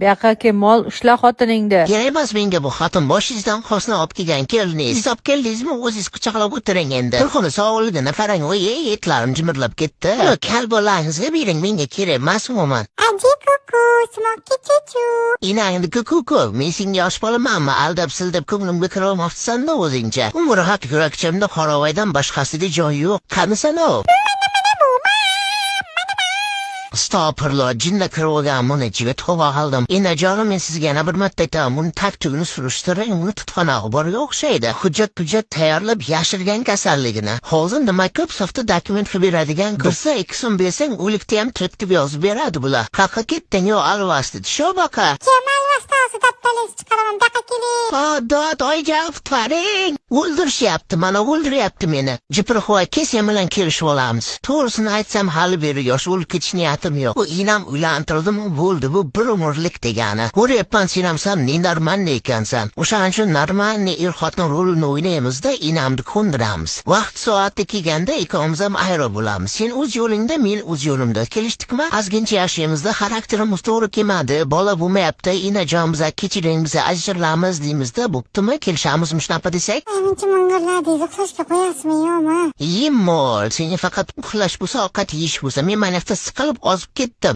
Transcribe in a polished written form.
Bu yoqqa kel, mol, ushla xotiningni. Kerak emas menga bu xotin, boshingizdan xosni olib kelgan keliningiz. Siz olib keldingizmi, o'zingiz quchoqlab o'tiring endi. Bir xona sog'ligini qarang, voy, ey, etlarim jimirlab ketdi. Uni kal bolangizga bering, menga kerak emas umuman. Aji kuku, smoki chuchu. Inangni kuku, men senga yosh bolamanmi, aldab sildab ko'nglimga kirolmabsan-da o'zingcha. Umri haq yurakchamda qoravoydan boshqasida joy yo'q. Qanisan u? Astag'firullah, jinni kirib olgan buni ichiga, tavba qildim. Enajonim, men sizga yana bir marta aytaman, buni tagtugini surishtiring, uni tutqanog'i borga o'xshaydi. Hujjat hujjat tayyorlab yashirgan kasalligini. Hozir nima ko'p soxta dokument qilib beradigan ko'p. Birsa 2 so'm bersang, o'likda ham tirik yozib beradi bular. Qayerqa ketding, yo alvasti? Shu baqa. Kim alvasti hozir dabdalasi chiqaraman, bu yoqqa keling. Ha, dod, oyijon, qutqaring. O'ldirishyapti, mana o'ldiryapti meni. Jiprixvoy, kel, sen bilan kelishib olamiz. To'g'risini aytsam, hali beri yosh, o'lib ketish niyatim yo'q. Bu inam uylantirdimi, bo'ldi, bu bir umrlik degani. Ko'ryapman, sen ham san ненормальный ekansan. O'shaning uchun нормальный er xotin rolini o'ynaymizda, inamni ko'ndiramiz. Vaqt soati kelganda ikkovimiz ham ayro bo'lamiz. Sen o'z yo'lingda, men o'z yo'limda. Kelishdikmi? Ozgincha yashaymizda, xarakterimiz to'g'ri kelmadi, bola bo'lmayapti, inajon, biza kechiring, biza ajralamiz deymizda, bo'ptimi? Kelishamizmi shunaqa desak? Muncha ming'irladingiz, uxlashga qo'yasizmi, yo'qmi? Yem mol, senga faqat uxlash bo'lsa, ovqat yeyish bo'lsa, men mana yoqda siqilib ozib ketdim.